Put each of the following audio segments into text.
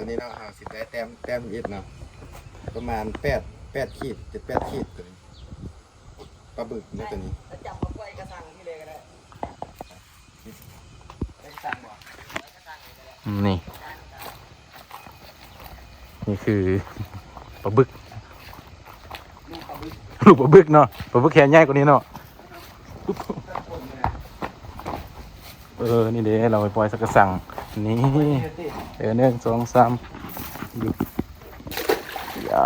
ຕົວນີ້ເນາະ ເຮົາຊິໄດ້ແຕ້ມ ແຕ້ມທຳອິດເນາະ ປະມານແປດ ແປດຂີດ ເຈັດແປດຂີດ ຕົວນີ້ ປາບຶກເນາະ ຕົວນີ້ ແລ້ວຈຳມາປ່ອຍກະຊັງທີ່ເລີຍກໍໄດ້ ກະຊັງບໍ່ ນີ້ ນີ້ຄືປາບຶກ ລູກປາບຶກເນາະ ປາບຶກແຂນໃຫຍ່ກວ່ານີ້ເນາະ. ເອີ ນີ້ເດ້ ເຮົາໄປປ່ອຍສັກກະສັງ ນີ້ ເອີ ໜຶ່ງ ສອງ ສາມ ຢູ່ ຢ່າ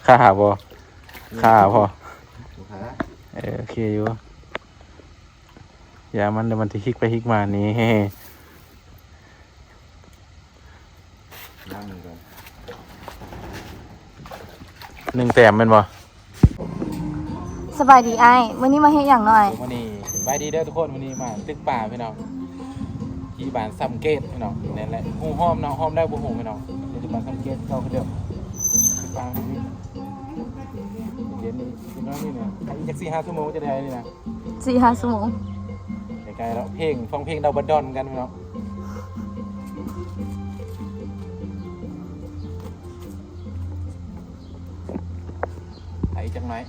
ຄາບໍ່ ຄາບໍ່ ເອີ ໂອເຄຢູ່ ຢ່າມັນ ດຽວມັນຊິຮິກໄປຮິກມາ ນີ້ ໜຶ່ງແຕ້ມແມ່ນບໍ່? ສະບາຍດີອ້າຍ ມື້ນີ້ມາເຮັດຫຍັງເນາະອ້າຍ? ມື້ນີ້ ສະບາຍດີເດີທຸກຄົນ ມື້ນີ້ມາຕຶກປາພີ່ນ້ອງ ທີ່ບ້ານຊຳເກດພີ່ນ້ອງ ນັ້ນແຫຼະ ຮູ້ຮ່ອມເນາະ ຮ່ອມໄດ້ບໍ່ຮູ້ພີ່ນ້ອງ ຢູ່ບ້ານຊຳເກດເກົ່າຄືເດີມ ຕຶກປາ ເຢັນນີ້ ອີກຈັກສີ່ຫ້າຊົ່ວໂມງຈະໄດ້ນີ້ນະ ສີ່ຫ້າຊົ່ວໂມງ ໃກ້ໆແລ້ວ ເພງ ຟັງເພງດາວບາດອນນຳກັນເນາະ ໄປຈັກໜ້ອຍ.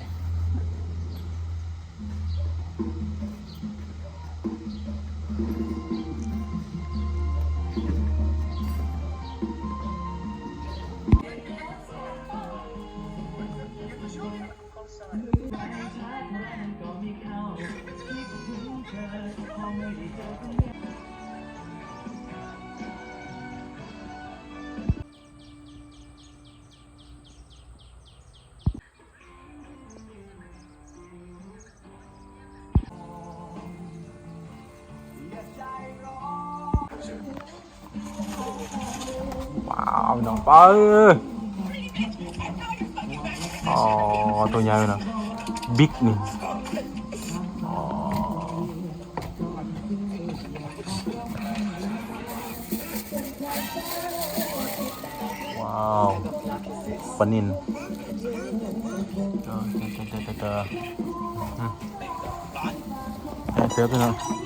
ວ້າວ ພີ່ນ້ອງ ປາ ອໍ ຕົວໃຫຍ່ນະ ບິກນີ້ ອໍ ວ້າວ ປານິນ ເຕີບເຕີບເຕີບ ພີ່ນ້ອງ.